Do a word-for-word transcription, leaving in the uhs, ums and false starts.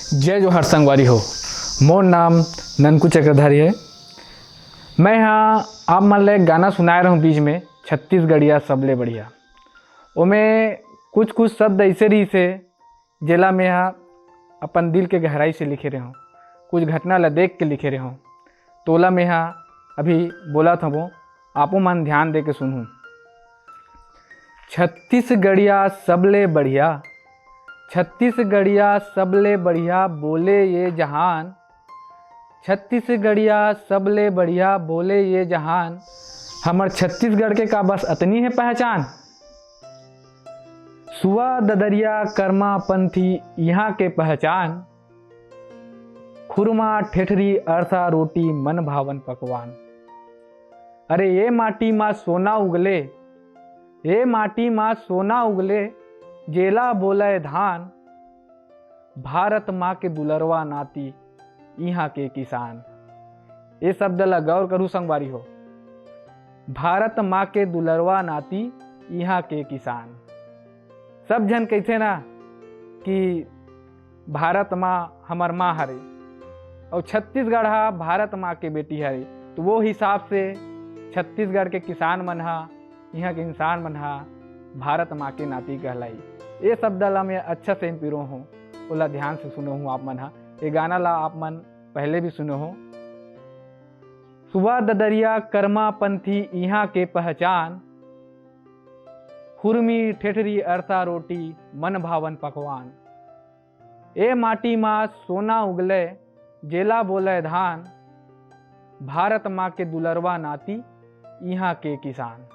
जय जोहार संगवारी हो, मोर नाम ननकू चक्रधारी है। मैं हा आप मन ला एक गाना सुनाए रहूं बीच में, छत्तीसगढ़िया सबले बढ़िया। ओमे कुछ कुछ शब्द ऐसे रहिस हे, जेला मैं हा अपन दिल के गहराई से लिखे रहूं, कुछ घटना ला देख के लिखे रहूं। तोला मैं हा अभी बोलत हवों, आपो मन ध्यान दे के सुनहू। छत्तीसगढ़िया सबले बढ़िया, छत्तीसगढ़िया सबले बढ़िया बोले ये जहान। छत्तीसगढ़िया सबले बढ़िया बोले ये जहान। हमर छत्तीसगढ़ के का बस अतनी है पहचान? सुआ ददरिया कर्मा पंथी इहाँ के पहचान। खुरमा ठेठरी अरसा रोटी मन भावन पकवान। अरे ये माटी मा सोना उगले, ये माटी मा सोना उगले, जेला बोलय धान। भारत माँ के दुलरवा नाती इहाँ के किसान। ये शब्द ला गौर करू संगवारी हो, भारत माँ के दुलरवा नाती इहाँ के किसान। सब झन कहिथे ना कि भारत माँ हमर माँ हरे, अउ छत्तीसगढ़ हा भारत माँ के बेटी हरे, तो वो हिसाब से छत्तीसगढ़ के किसान मन हा, इहाँ के इंसान मन हा भारत माँ के नाती कहलाई। ये शब्द ला मैं अच्छा से पिरो हूँ, ओला ध्यान से सुनो हूँ आप मन हा। ये गाना ला आप मन पहले भी सुनो हो। सुआ ददरिया कर्मा पंथी इहाँ के पहचान, खुरमी ठेठरी अरसा रोटी मन भावन पकवान। ए माटी मा सोना उगले, जेला बोले धान। भारत माँ के दुलरवा नाती इहाँ के किसान।